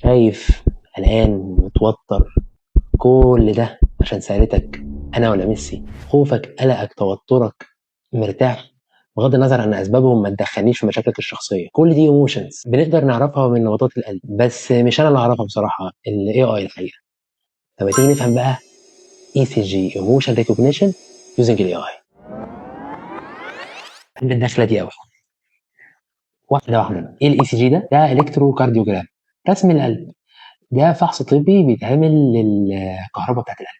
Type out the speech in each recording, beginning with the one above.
خايف، قلقان، متوتر، كل ده عشان سألتك أنا ولا ميسي. خوفك، قلقك، توترك، مرتاح، بغض النظر عن اسبابهم، ما تدخلنيش في مشاكلك الشخصيه. كل دي emotions بنقدر نعرفها من نبضات القلب، بس مش انا اللي اعرفها بصراحه، ال AI الحقيقه. طب تيجي نفهم بقى ECG emotion recognition using ال AI. بحب الدخلة دي قوي. واحدة واحده، ايه ال ECG ده؟ ده electrocardiogram، رسم القلب. ده فحص طبي بيتعمل للكهرباء بتاعت القلب.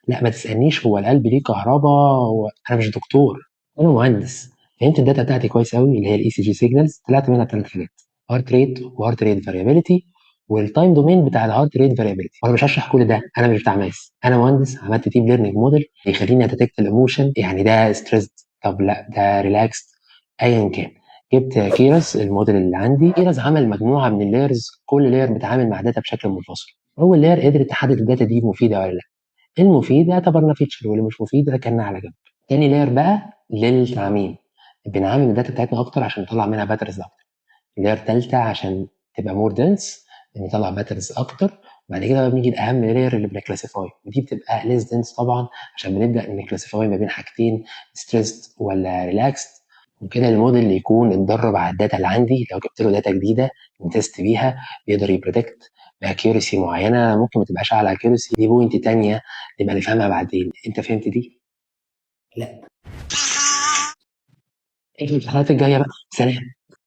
لا، ما تسالنيش هو القلب ليه كهرباء؟ انا مش دكتور، انا مهندس. فهمت ال data بتاعتي كويس قوي، اللي هي ال ECG signals، طلعت منها ثلاث حاجات: heart rate و heart rate variability وال time domain بتاع ال heart rate variability. وانا مش هشرح كل ده، انا مش بتاع math، انا مهندس. عملت deep learning model يخليني ا detect ال emotion، يعني ده stressed، طب لا ده relaxed، ايا كان. جبت Keras، ال model اللي عندي Keras، عمل مجموعة من ال layers، كل layer بتعامل مع data بشكل منفصل. اول layer قدرت تحدد ال data دي مفيدة ولا لا. المفيد اعتبرنا feature، واللي مش مفيد ركننا على جنب. تاني layer بقى للتعميم، بنعمم ال data بتاعتنا اكتر عشان نطلع منها patterns اكتر. ال layer الثالثة عشان تبقى more dense، نطلع patterns اكتر. بعد كده بقى بنيجي لاهم layer اللي بن classify، ودي بتبقى less dense طبعا، عشان بنبدا ن classify ما بين حاجتين، stressed ولا relaxed. وكده الموديل يكون اتدرب على ال data اللي عندي، لو جبت له data جديدة ن test بيها بيقدر ي predict ب accuracy معينه، ممكن ما تبقاش اعلى accuracy. دي point تانية نبقى نفهمها بعدين. انت فهمت دي؟ لا، ايه في الحلقات الجاية بقى. سلام.